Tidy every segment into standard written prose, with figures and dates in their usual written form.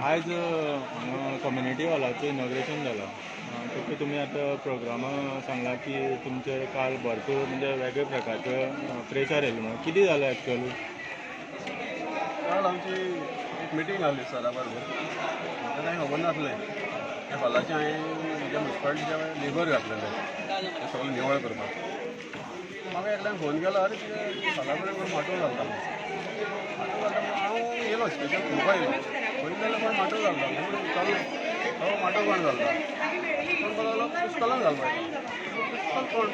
आयज हांगा community हॉलाचें inauguration जालां. तुका तुमी आतां प्रोग्रामा सांगलां की तुमचेर काल भरपूर म्हणजे वेगळे प्रकारचे प्रेशर येयलें म्हणून. कितें जालें एक्चुअली? काल आमची एक मिटींग आहली सरा बरोबर. म्हाका कांय खबर नासलें. त्या हॉलाचें हांवें म्हज्या मुन्सिपालिटीचे लेबर घातलेले ते सगळें निवळ करपाक. म्हाका एकल्यान फोन केलो, "अरे, तुज्या हॉला कडेन कोण माटोव घालता." माटोव घालता म्हणून हांव येयलो, स्पेशल पळोवपाक येयलो. पळयलें जाल्यार कोण माटोव घालता म्हणून विचारलें, "हो माटोव कोण घालता?" कोण म्हणपाक लागलो, "पुष्कलान घालपा येता." पुष्कल कोण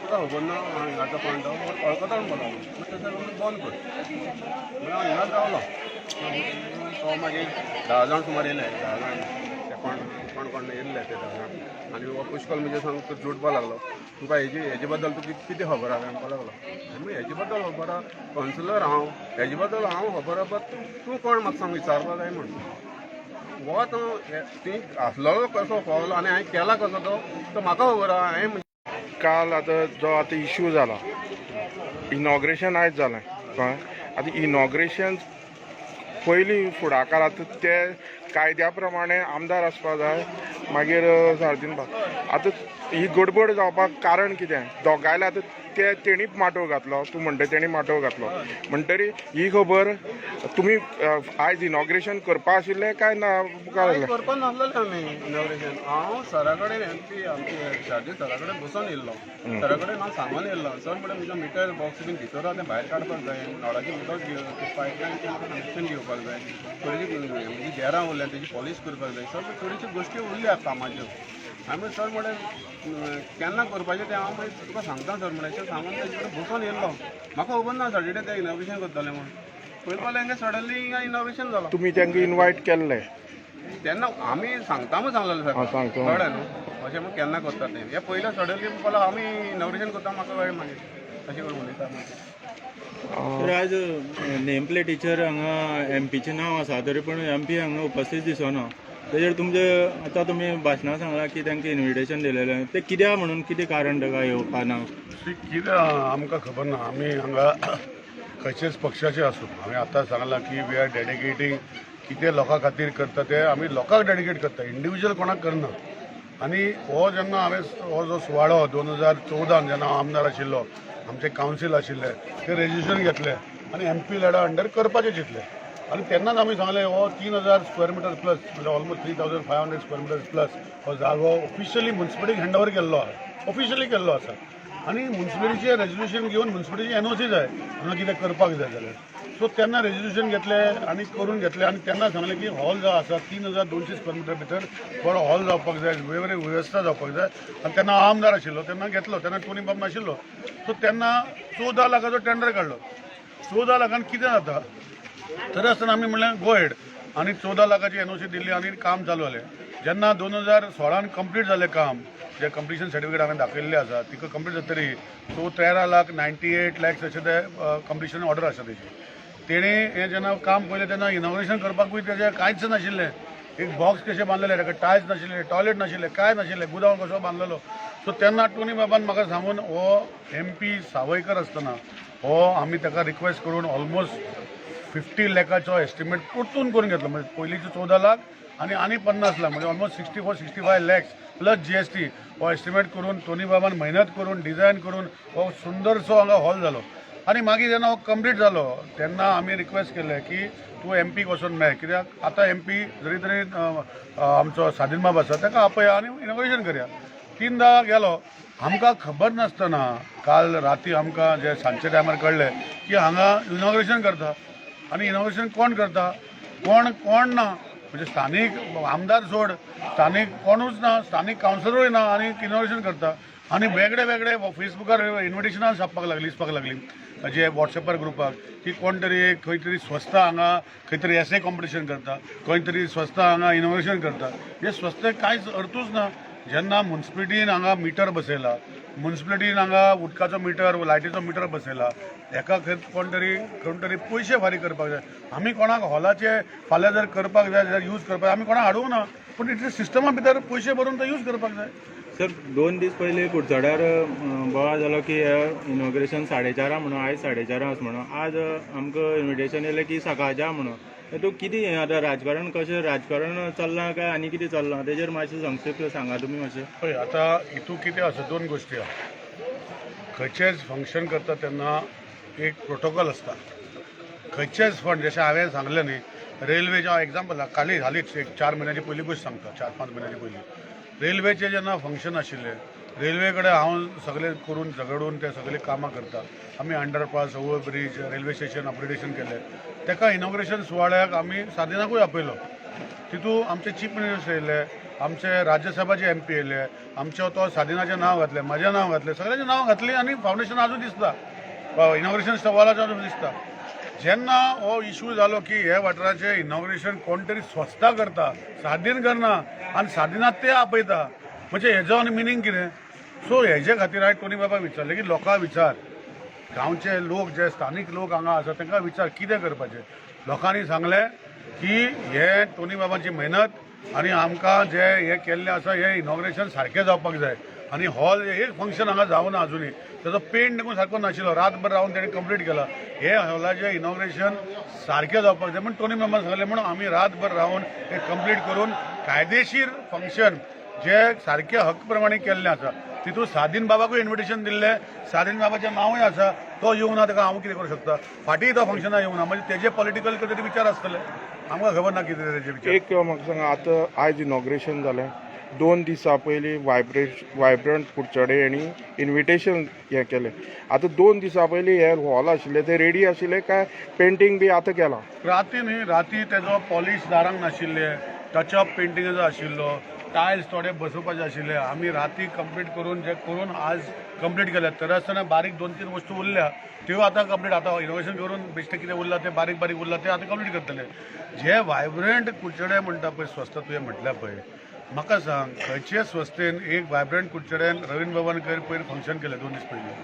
तुका खबर ना? हांव हांगाचो कोण तो वळखता म्हणपाक लागलो. तशें जाल्यार बंद कर म्हणून हांव हिंगाच रावलो. तो मागीर 10 जाण सुमार येयले. 10 जाण ते कोण कोण कोण येयल्ले ते 10 जाण. आनी हो पुष्कल म्हणजे सांग जोडपाक लागलो, "तुका हेजे बद्दल तुका कितें खबर आसा?" म्हणपाक लागलो. आनी हेजे बद्दल खबर आहा, कावन्सिलर हांव, हेजे बद्दल हांव खबर आहा, बट तूं कोण म्हाका सांग विचारपाक जाय म्हण. हो तो ती आसलेलो कसो हॉल आनी हांवें केला कसो तो तो म्हाका खबर आहा. हांवें काल आतां जो आतां इशू जाला, इनॉग्रेशन आयज जालें, कळ्ळें? आतां इनॉग्रेशन पयलीं फुडाकार आतां ते कायद्या प्रमाणे आमदार आसपा जाय, मागीर सार्दीन बाब. आतां ही गडबड जावपाक कारण कितें? दोगांयले आतां ते तेणी माटोव घातलो, तूं म्हणटा तेणी माटोव घातलो म्हणटरी ही खबर तुमी आयज इनॉग्रेशन करपा आशिल्लें काय ना मुखार कांय आसलें? करपा नासलेलें आमी इनॉग्रेशन. हांव सरा कडेन, एमपी आमचे शार्दूल सरा कडेन बसोन येयल्लो. सरा कडेन हांव सांगून येयल्लो, सर म्हणल्यार म्हजो मिटर बॉक्स बीन भितर आहा, तें भायर काडपाक जाय, नळाचें उदक पायपलायन म्हाका कनेक्शन घेवपाक जाय, थोडीशी म्हणजे देरां उरल्या तेजी पॉलिश करपाक जाय. सर, थोडीश्यो गोश्टी उरल्या कामाच्यो. हांवें म्हणलें, सर म्हणलें, केन्ना करपाचें तें हांव मागीर तुका सांगता सर म्हणलें. अशें सांगून तेजे कडेन बसोन येयल्लो. म्हाका खबर ना सॅटर्डे तें इनॉग्रेशन करतलें म्हूण. पळयपाक हांगा सडनली हिंगा इनॉग्रेशन जालां. तुमी तांकां इनवायट केल्ले? तेन्ना आमी सांगता म्हूण सांगलेलें सर. आं, सांगता. कळ्ळें न्हू? अशें म्हूण केन्ना करता तें हे पयलें सडनली म्हणपाक लागलो, आमी इनॉग्रेशन करता, म्हाका कळ्ळें मागीर. अशें करून उलयता मागीर. तर आयज नेम प्लेटीचेर हांगा एमपीचें नांव आसा, तरी पूण एमपी हांगा उपस्थीत दिसना. तेजेर तुमचे आतां तुमी भाशणां सांगलां की तांकां इन्विटेशन दिलेलें, तें कित्याक म्हणून, कितें कारण ताका येवपा ना? कितें आमकां खबर ना. आमी हांगा खंयच्याच पक्षाचे आसूं, आमी आतां सांगलां की we are dedicating. कितें लोकां खातीर करता तें आमी लोकांक डेडिकेट करता, इंडिविज्युअल कोणाक करना. आनी हो जेन्ना हांवें हो जो सुवाळो 2014न जेन्ना हांव आमदार आशिल्लो, आमचे कावन्सील आशिल्ले, ते रेजिस्ट्रेशन घेतलें आनी एमपी लॅडा अंडर करपाचें चिंतलें. आनी तेन्नाच आमी सांगलें, हो 3000 स्क्वेअर मिटर प्लस, म्हणजे almost 3500 square meter plus हो जागो ऑफिशियली मुन्सिपालिटीक हँड ओवर केल्लो आहा, ऑफिशियली केल्लो आसा. आनी मुन्सिपालिटीचें रेजोल्युशन घेवन मुन्सिपालिटीची एनओसी जाय हांगा कितें करपाक जाय जाल्यार. सो तेन्ना रेजोल्युशन घेतलें आनी करून घेतलें. आनी तेन्ना सांगलें की हॉल जो आसा, 3200 स्क्वेअर मिटर भितर बरो हॉल जावपाक जाय, बरी वेवस्था जावपाक जाय. आनी तेन्ना हांव आमदार आशिल्लो तेन्ना घेतलो. तेन्ना टोनी बाब नाशिल्लो. सो तेन्ना 14 लाखाचो टेंडर काडलो. 14 लाखान कितें जाता? तरी आसतना आमी म्हणलें, गो अहेड. आनी 14 लाखाची एनओसी दिली आनी काम चालू जालें. जेन्ना 2016न कंप्लीट जालें काम, जे कंप्लिशन सर्टिफिकेट हांवें दाखयल्लें आसा, तिका कंप्लीट जातरी सो 13 लाख 98 लॅक्स अशें ते कंप्लिशन ऑर्डर आसा तेजी. तेणी हें जेन्ना काम पळयलें तेन्ना इनॉग्रेशन करपाकूय तेजें कांयच नाशिल्लें. एक बॉक्स कशें बांदलेलें, ताका टायल्स नाशिल्ले, टॉयलेट नाशिल्लें, कांय नाशिल्लें, गुदांव कसो बांदलेलो. सो तेन्ना टोनी बाबान म्हाका सांगून, हो एमपी सावयकर आसतना हो आमी ताका रिक्वेस्ट करून ऑलमोस्ट 50 लॅकाचो एस्टिमेट परतून करून घेतलो. म्हणजे पयलींचे 14 लाख आनी आनी 50 लाख, म्हणजे almost 64 65 lakhs plus GST हो एस्टिमेट करून टोनी बाबान मेहनत करून, डिझायन करून हो सुंदरसो हांगा हॉल जालो. आनी मागीर जेन्ना हो कंप्लीट जालो तेन्ना आमी रिक्वेस्ट केलें की तूं एमपीक वचोन मेळ, कित्याक आतां एमपी जरी तरी आमचो सादीन बाब आसा, ताका आपया आनी इनॉग्रेशन करया. तिनदा गेलो. आमकां खबर नासतना काल राती आमकां जे सांजच्या टायमार कळ्ळें की हांगा इनॉग्रेशन करता. आनी इनॉग्रेशन कोण करता? कोण कोण ना. म्हणजे स्थानीक आमदार सोड, स्थानीक कोणूच ना, स्थानीक कावन्सिलरूय ना आनी इनॉग्रेशन करता. आनी वेगळे वेगळे फेसबुकार इन्विटेशनां छापपाक लागली, दिसपाक लागली जे वॉट्सॅपार ग्रुपार की कोण तरी एक खंय तरी स्वस्था हांगा खंय तरी एसे कॉम्पिटिशन करता, खंय तरी स्वस्था हांगा इनॉग्रेशन करता. हे स्वस्थ कांयच अर्थूच ना. जेन्ना मुन्सिपालिटीन हांगा मिटर बसयला, मुन्सिपालिटीन हांगा उदकाचो मिटर, लायटीचो मिटर बसयला, हेका खंय कोण तरी पयशे फारीक करपाक जाय. आमी कोणाक हॉलाचे फाल्यां जर करपाक जाय जाल्यार, यूज करपाक जाय, आमी कोणाक हाडूंक ना, पूण इतले सिस्टमा भितर पयशे भरून तो यूज करपाक जाय. सर, 2 दीस पयलीं कुडचड्यार बोवाळ जालो की इनॉग्रेशन 4:30 म्हणून, आयज 4:30 आसा म्हणून. आज आमकां इन्विटेशन येयलें की सकाळच्या म्हणून. तातूंत कितें हें आतां राजकारण कशें राजकारण चल्लां काय आनी कितें चल्लां तेजेर मातशें संक्षिप्त सांगा तुमी मातशें. पळय आतां हितू कितें आसा, दोन गोश्टी आहा. खंयचेंच फंक्शन करता तेन्ना एक प्रोटोकॉल आसता. खंयचेच फंड, जशें हांवें सांगलें न्ही, रेल्वेचें हांव एग्जाम्पल हालीं हालींच एक 4 म्हयन्याची पयलीं गोश्ट सांगता, 4-5 म्हयन्याची पयलीं रेल्वेचें जेन्ना फंक्शन आशिल्लें, रेल्वे कडेन हांव सगळें करून झगडून ते सगळे कामां करता. आमी underpass, over bridge, railway station upgradation केलें. तेका इनॉग्रेशन सुवाळ्याक आमी सादिनाकूय आपयलो. तितू आमचे चीफ मिनिस्टर येयले, आमचे राज्यसभाचे एमपी येयले, आमचे तो सादिनाचें नांव घातलें, म्हजें नांव घातलें, सगळ्यांचें नांव घातलें आनी फावंडेशन आजून दिसता, इनॉग्रेशन सवालाचो आजून दिसता. जेन्ना हो इशू जालो की हे वाठाराचें इनॉग्रेशन कोण तरी स्वस्ता करता, सादीन करना आनी सादिनात ते आपयता, म्हणजे हेजो आनी मिनींग कितें? सो हेजे खातीर हांवें टोनी बाबाक विचारलें की लोकांक विचार, गांवचे लोक जे स्थानीक लोक हांगा आसा तांकां विचार कितें करपाचें. लोकांनी सांगलें की हे टोनी बाबाची मेहनत आनी आमकां जे हे केल्लें आसा हें इनॉग्रेशन सारकें जावपाक जाय. आनी हॉल एक फंक्शन हांगा जावना अजुनूय, ताजो पेंट देखून सारको नाशिल्लो, रातभर रावन तेणें कंप्लीट केला. हे हॉलाचें इनॉग्रेशन सारकें जावपाक जाय म्हूण टोनी बाबान सांगलें, म्हणून आमी रातभर रावन हें कंप्लीट करून कायदेशीर फंक्शन जे सारके हक्क प्रमाणे केल्लें आसा. तितून सादीन बाबाकूय इन्विटेशन दिल्लें, सादीन बाबाचें नांवूय आसा, तो येवंक ना, ताका हांव कितें करूं शकता? फाटीं तो फंक्शनाक येवंक ना, म्हणजे तेजे पॉलिटिकल कितें तरी विचार आसतले, आमकां खबर ना कितें तेजे विचार. एक म्हाका सांगा, आतां आयज इनॉग्रेशन जालें, 2 दिसां पयलीं वायब्रंट कुडचडे हांणी इन्विटेशन हें केलें. आतां 2 दिसां पयलीं हे हॉल आशिल्ले ते रेडी आशिल्ले काय पेंटींग बी आतां केलां? राती न्ही, राती तेजो पॉलिश दारांक नाशिल्ले, टचअप पेंटिंगाचो आशिल्लो, टायल्स थोडे बसोवपाचे आशिल्ले. आमी राती कंप्लीट करून जे करून आज कंप्लीट केले. तरी आसतना बारीक 2-3 वस्तू उरल्या त्यो आतां कंप्लीट, आतां इनोवेशन करून बेश्टें कितें उरलां तें बारीक बारीक उरलां तें आतां कंप्लीट करतले. जे वायब्रंट कुडचडे म्हणटा पळय स्वस्थ, तुवें म्हटल्या पळय, म्हाका सांग खंयचे संस्थेन एक वायब्रंट कुडचड्यान रवींद्र भवन पयर फंक्शन केलें 2 दीस पयलीं,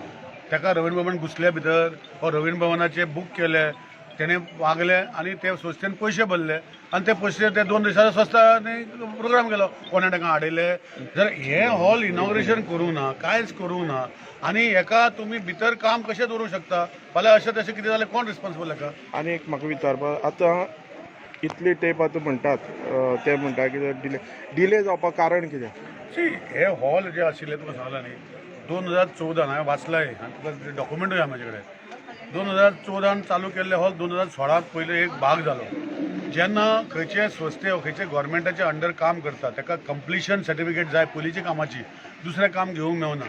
ताका रवींद्र भवन घुसल्या भितर वो रवींद्र भवनाचें बूक केलें, तेणें वागलें आनी ते संस्थेन पयशे भरले आनी ते पयशे ते 2 दिसांनी संस्थांनी प्रोग्राम केलो, कोणें ताका हाडयले? जर हे हॉल इनॉग्रेशन करूंक ना, कांयच करूंक ना आनी हेका तुमी भितर काम कशें दवरूंक शकता? फाल्यां अशें तशें कितें जालें कोण रिस्पॉन्सिबल हेका? आनी एक म्हाका विचारपाक, आतां इतले तेंप आतां म्हणटात ते म्हणटा कितें डिले डिले जावपाक कारण कितें? सी, हे हॉल जे आशिल्ले तुका सांगलां न्ही, 2014 हांवें वाचलां आनी तुका डॉक्युमेंटूय आहा म्हाजे कडेन. 2014 चालू केल्ले हॉल 2016 पयलीं एक भाग जालो. जेन्ना खंयचे संस्थे खंयचे गव्हर्मेंटाच्या अंडर काम करता ताका कंप्लिशन सर्टिफिकेट जाय पयलींच्या कामाची, दुसरें काम घेवंक मेळना.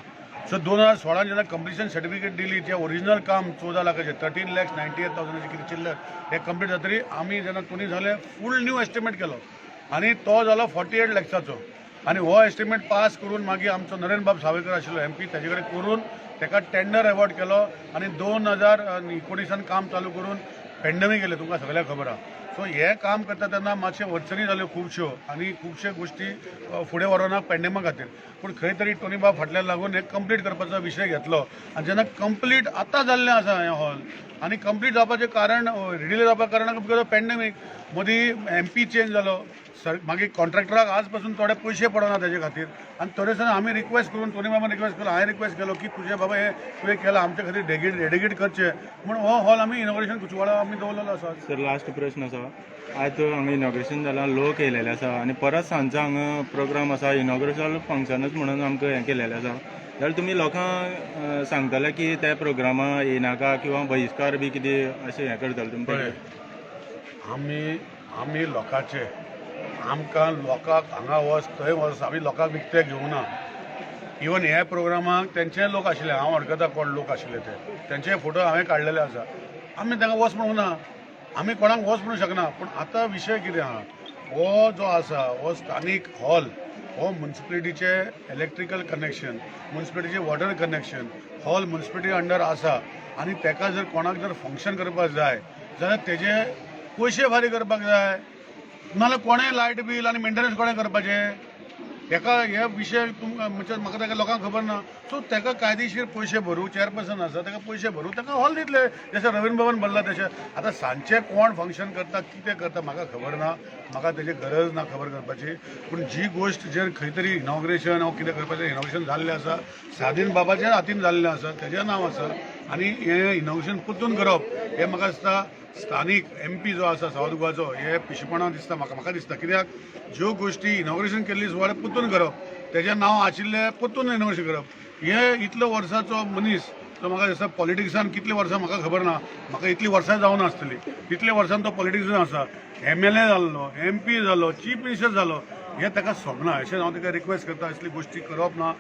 सो 2016 जेन्ना कंप्लिशन सर्टिफिकेट दिली, तें ओरिजिनल काम 14 लाखाचें, 13,98,000 कितें चिल्लर हें कंप्लीट जातरी आमी जेन्ना टोनी जालें फूल न्यू एस्टिमेट केलो आनी तो जालो 48 लॅक्साचो. आनी हो एस्टिमेट पास करून मागीर आमचो नरेंद्र बाब सावयकर आशिल्लो एमपी, ताजे कडेन करून ताका टेंडर अवॉर्ड केलो आनी 2019 काम चालू करून पेंडमीक येयलें, तुमकां सगळ्यांक खबर आहा. सो हें काम करता तेन्ना मातशे अडचणी जाल्यो खुबश्यो आनी खुबश्यो गोश्टी फुडें व्हरोना पेंडेमा खातीर, पूण खंय तरी टोनी बाब फाटल्यान लागून हें कंप्लीट करपाचो विशय घेतलो आनी जेन्ना कंप्लीट आतां जाल्लें आसा हें हॉल, आनी कंप्लीट जावपाचें कारण डिले जावपाचें कारण because of pandemic, मदीं एमपी चेंज जालो सर, मागीर कॉन्ट्रॅक्टराक आज पासून थोडे पयशे पडना तेजे खातीर. आनी तरी आसतना आमी रिक्वेस्ट करून टोनी बाबान रिक्वेस्ट केलो, हांवें रिक्वेस्ट केलो की तुजें बाबा हें तुवें केलां आमचे खातीर डेडिकेट करचें म्हूण हो हॉल आमी इनॉग्रेशन सुवाळो आमी दवरलेलो आसा. सर, लास्ट प्रश्न आसा, आयज हांगा इनॉग्रेशन जालां, लोक येयलेले आसा आनी परत सांजचो हांगा प्रोग्राम आसा, इनॉग्रेशन फंक्शनूच म्हणून आमकां हें केलेलें आसा, जाल्यार तुमी लोकांक सांगतले की त्या प्रोग्रामा येयनाका किंवा बहिश्कार बी कितें अशें हें करतले तुमी? पळय, आमी लोकांचे, आमकां लोकांक हांगा वच थंय वच, आमी लोकांक विकते घेवना. इवन ह्या प्रोग्रामाक तेंचे लोक आशिल्ले, हांव वळखता कोण लोक आशिल्ले ते, तेंचे फोटो हांवें काडलेले आसा. आमी तांकां वच म्हणूंक ना, आमी कोणाक वच म्हणूंक शकना. पूण आतां विशय कितें आहा, हो जो आसा हो स्थानीक हॉल, हो मुन्सिपलिटीचे इलेक्ट्रिकल कनेक्शन, मुन्सिपलिटीचे water connection, hall municipality under आसा आनी ताका जर कोणाक जर फंक्शन करपाक जाय जाल्यार तेजे पयशे फारीक करपाक जाय, नाजाल्यार कोणें लायट बील आनी मेंटेनन्स कोणें करपाचें? हेका हे विशय तुमकां म्हणजे म्हाका ताका लोकांक खबर ना. सो ताका कायदेशीर पयशे भरूं, चेअरपर्सन आसा ताका पयशे भरूं, ताका हॉल दितले जशें रवींद्र भवन भरला तशें. आतां सांजचें कोण फंक्शन करता कितें करता म्हाका खबर ना, म्हाका तेजी गरज ना खबर करपाची. पूण जी गोश्ट जर खंय तरी इनॉग्रेशन वा कितें करपाचें, इनॉग्रेशन जाल्लें आसा, सादीन बाबाच्या हातीन जाल्लें आसा, तेजें नांव आसा. आनी हें इनोग्रेशन परतून करप हें म्हाका दिसता स्थानीक एमपी जो आसा सावथ गोवाचो हे पिशेपणां दिसता म्हाका. म्हाका दिसता कित्याक ज्यो गोश्टी इनॉग्रेशन केल्ली सुवाळे परतून करप, तेजें नांव आशिल्लें परतून इनॉग्रेशन करप, हे इतलो वर्साचो मनीस तो म्हाका दिसता पॉलिटिक्सान कितलीं वर्सां म्हाका खबर ना, म्हाका इतलीं वर्सां जावं नासतली, तितल्या वर्सान तो पॉलिटिक्सान आसा. एमएलए जाल्लो, एमपी जालो, चीफ मिनिस्टर जालो, हें ताका सोबना. अशें हांव ताका रिक्वेस्ट करता, असली गोश्टी करप ना.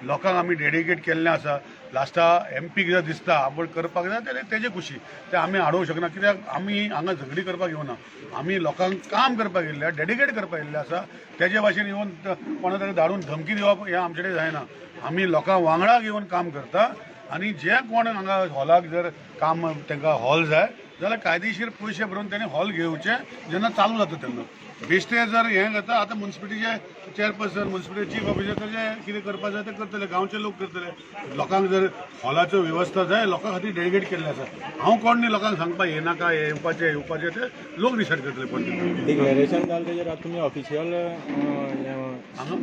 लोकांक आमी डेडिकेट केल्लें आसा. लास्टा एमपीक जर दिसता आपूण करपाक जाय जाल्यार तेजे खुशी, ते आमी हाडूंक शकना, कित्याक आमी हांगा झगडी करपाक येवना. आमी लोकांक काम करपाक येयल्ले, डेडिकेट करपाक येयल्ले आसा. तेजे भाशेन येवन कोणा तरी धाडून धमकी दिवप हें आमचे कडेन जायना. आमी लोकां वांगडा घेवन काम करता आनी जे कोण हांगा हॉलाक जर काम तांकां हॉल जाय जाल्यार कायदेशीर पयशे भरून तेणी हॉल घेवचे. जेन्ना चालू जाता तेन्ना बेश्टे जर हें जाता, आतां मुन्सिपालिटीचे चेअरपर्सन, मुन्सिपालिटी चीफ ऑफिसर तेजे कितें करपाक जाय तें करतले, गांवचे लोक करतले. लोकांक जर हॉलाच्यो वेवस्था जाय, लोकां खातीर डेडिकेट केल्लें आसा. हांव कोण न्ही लोकांक सांगपाक हें नाका, हें येवपाचें येवपाचें, तें लोक डिसायड करतले कोण ते. डिक्लेरेशन जालें तेजेर आतां तुमी ऑफिशियल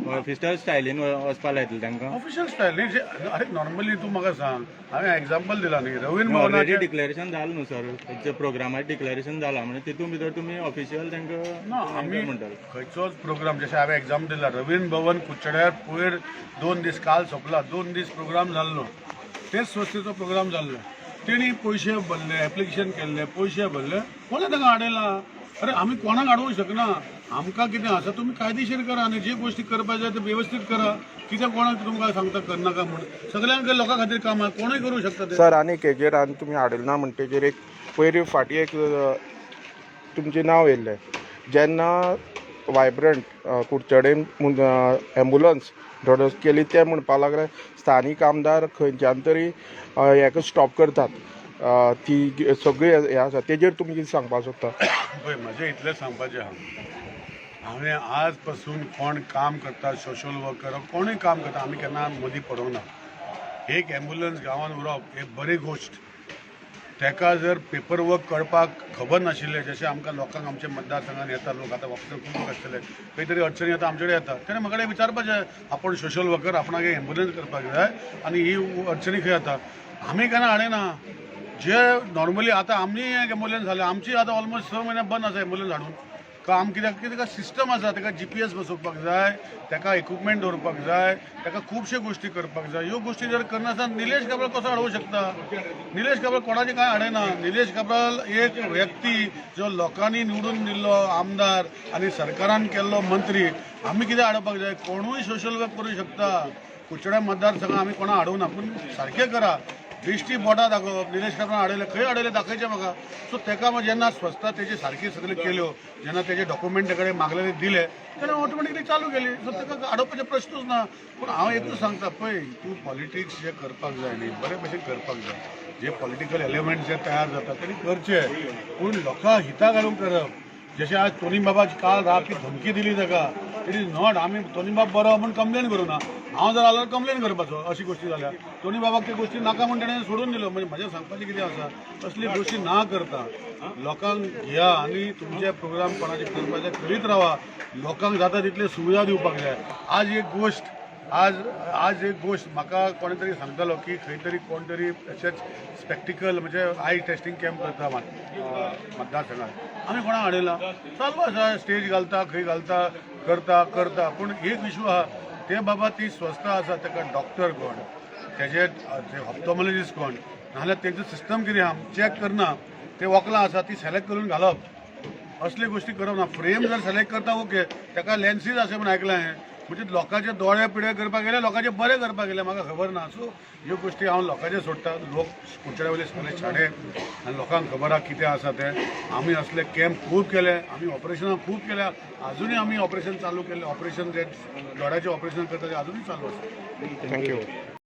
ऑफिशियल स्टायलीन वचपा लायतले तांकां? ऑफिशियल स्टायल न्ही अरे नॉर्मली तूं म्हाका सांग, हांवें एग्जाम्पल दिला न्ही रवींद्र ऑलरेडी भवनाचें. डिक्लेरेशन जालें न्हू सर, तेंच्या प्रोग्रामार डिक्लेरेशन जाला, म्हणजे तितून भितर तुमी ऑफिशियल तांकां ना, आमी म्हणटाले. खंयचोच प्रोग्राम, जशें हांवें एग्जाम दिला रवींद्र भवन कुडचड्यार पयर 2 दीस, काल सोंपला, 2 दीस प्रोग्राम जाल्लो, तेच संस्थेचो प्रोग्राम जाल्लो. तेणी पयशे भरले, एप्लिकेशन केल्ले, पयशे भरले, कोणें तांकां आडयला? अरे आमी कोणाक आडोवंक शकना. आमकां कितें आसा, तुमी कायदेशीर करा आनी जे गोश्टी करपाक जाय ते वेवस्थीत करा. कितें कोणाक तुमकां सांगता करनाका म्हूण? सगल्यांक लोकां खातीर काम आहा, कोणूय करूं शकता ते. सर, आनी हेजेर आनी तुमी हाडले ना म्हण तेजेर एक पयर फाटीं एक तुमचें नांव येयल्लें जेन्ना वायब्रंट कुडचडे एम्बुलन्स इंट्रोड्यूस केली, ते म्हणपाक लागले स्थानीक आमदार खंयच्यान तरी हेका स्टॉप करतात. ती सगळी हें आसा, तेजेर तुमी कितें सांगपाक सोदता? पळय, म्हजें इतलें सांगपाचें आहा, हांवें आज पासून कोण काम करता, सोशल वर्कर कोणूय काम करता, आमी केन्ना मदीं पडूंक ना. एक एम्बुलन्स गांवांत उरप एक बरी गोश्ट. ताका जर पेपर वर्क करपाक खबर नाशिल्लें, जशें आमकां लोकांक आमच्या मतदारसंघात येता लोक, आतां ऑफिसर खूब लोक आसतले, खंय तरी अडचणी येता, आमचे कडेन येता, तेणें म्हाका कडेन विचारपाचें, आपूण सोशल वर्कर, आपणाक एम्बुलन्स करपाक जाय आनी ही अडचणी खंय येता. आमी केन्ना हाडना. जे नॉर्मली आतां आमी एक एम्बुलन्स जाले, आमची आतां ऑलमोस्ट 6 म्हयने बंद आसा एम्बुलन्स हाडून. काम कित्याक की ताका सिस्टम आसा, ताका जीपीएस बसोवपाक जाय, ताका इक्विपमेंट दवरपाक जाय, ताका खुबश्यो गोश्टी करपाक जाय. ह्यो गोश्टी जर करनासतना निलेश काब्राल कसो हाडूंक शकता? निलेश काब्राल कोणाची कांय हाडना. निलेश काब्राल एक व्यक्ती जो लोकांनी निवडून दिल्लो आमदार आनी सरकारान केल्लो मंत्री. आमी कितें हाडपाक जाय? कोणूय सोशल वर्क करूं शकता. कुडचड्या मतदारसंघात आमी कोणाक हाडूंक ना, पूण सारकें करा. बेश्टी बोटां दाखोवप, निलेश काब्राल हाडयले, खंय हाडयले दाखयचें म्हाका. सो ताका मागीर जेन्ना स्वस्ता तेजी सारकी सगळी केल्यो, जेन्ना तेजे डॉक्युमेंट कडेन मागलेले दिले, तेणें ऑटोमॅटिकली चालू केली. सो ताका हाडोवपाचे प्रश्नूच ना. पूण हांव एकूच सांगता, पळय, तूं पॉलिटिक्स जे करपाक जाय न्ही, बरे भशेन करपाक जाय. जे पॉलिटिकल एलिमेंट जे तयार जाता तेणी करचे, पूण लोकां हिता घालून करप. जशें आज टोनी बाबाची काल राती धमकी दिली ताका, it is not. आमी टोनी बाब बरो म्हूण कंप्लेन करूं ना. हांव जर आल्यार कंप्लेन करपाचो, अशी गोश्टी जाल्या. टोनी बाबाक त्यो गोश्टी नाका म्हूण तेणें सोडून दिल्यो. म्हणजे म्हजें सांगपाचें कितें आसा, असली गोश्टी ना करता लोकांक घेया आनी तुमचे प्रोग्राम कोणाचे करपाचे करीत रावा. लोकांक जाता तितली सुविधा दिवपाक जाय. आज एक गोश्ट म्हाका कोणे तरी सांगतालो की खंय तरी कोण तरी अशेंच स्पेक्टिकल म्हणजे I testing कॅम्प करता मतदारसंघात. आमी कोणाक हाडयला? चालू आसा, स्टेज घालता, खंय घालता, करता करता. पूण एक इशू आहा, ते बाबा ती संस्था आसा, ताका डॉक्टर कोण, तेजे ऑप्थोमॉलॉजिस्ट कोण, नाजाल्यार तेंचो सिस्टम कितें आहा चॅक करना. ते वकलां आसा ती सिलेक्ट करून घालप, असले गोश्टी करप ना. फ्रेम जर सिलेक्ट करता, ओके, ताका लेन्सीस आसा म्हूण आयकलां हांवें. म्हणजे लोकांचे दोळे पिडे करपाक गेले, लोकांचे बरे करपाक गेले, म्हाका खबर ना. सो ह्यो गोश्टी हांव लोकांचेर सोडटा. लोक कुडचड्या वयले सगळे शाणे आनी लोकांक खबर आहा कितें आसा तें. आमी असले कॅम्प खूब केले, आमी ऑपरेशनां खूब केल्या, अजुनूय आमी ऑपरेशन चालू केल्ले. ऑपरेशन जे दोळ्याचें ऑपरेशन करता ते अजुनूय चालू आसा. Thank you.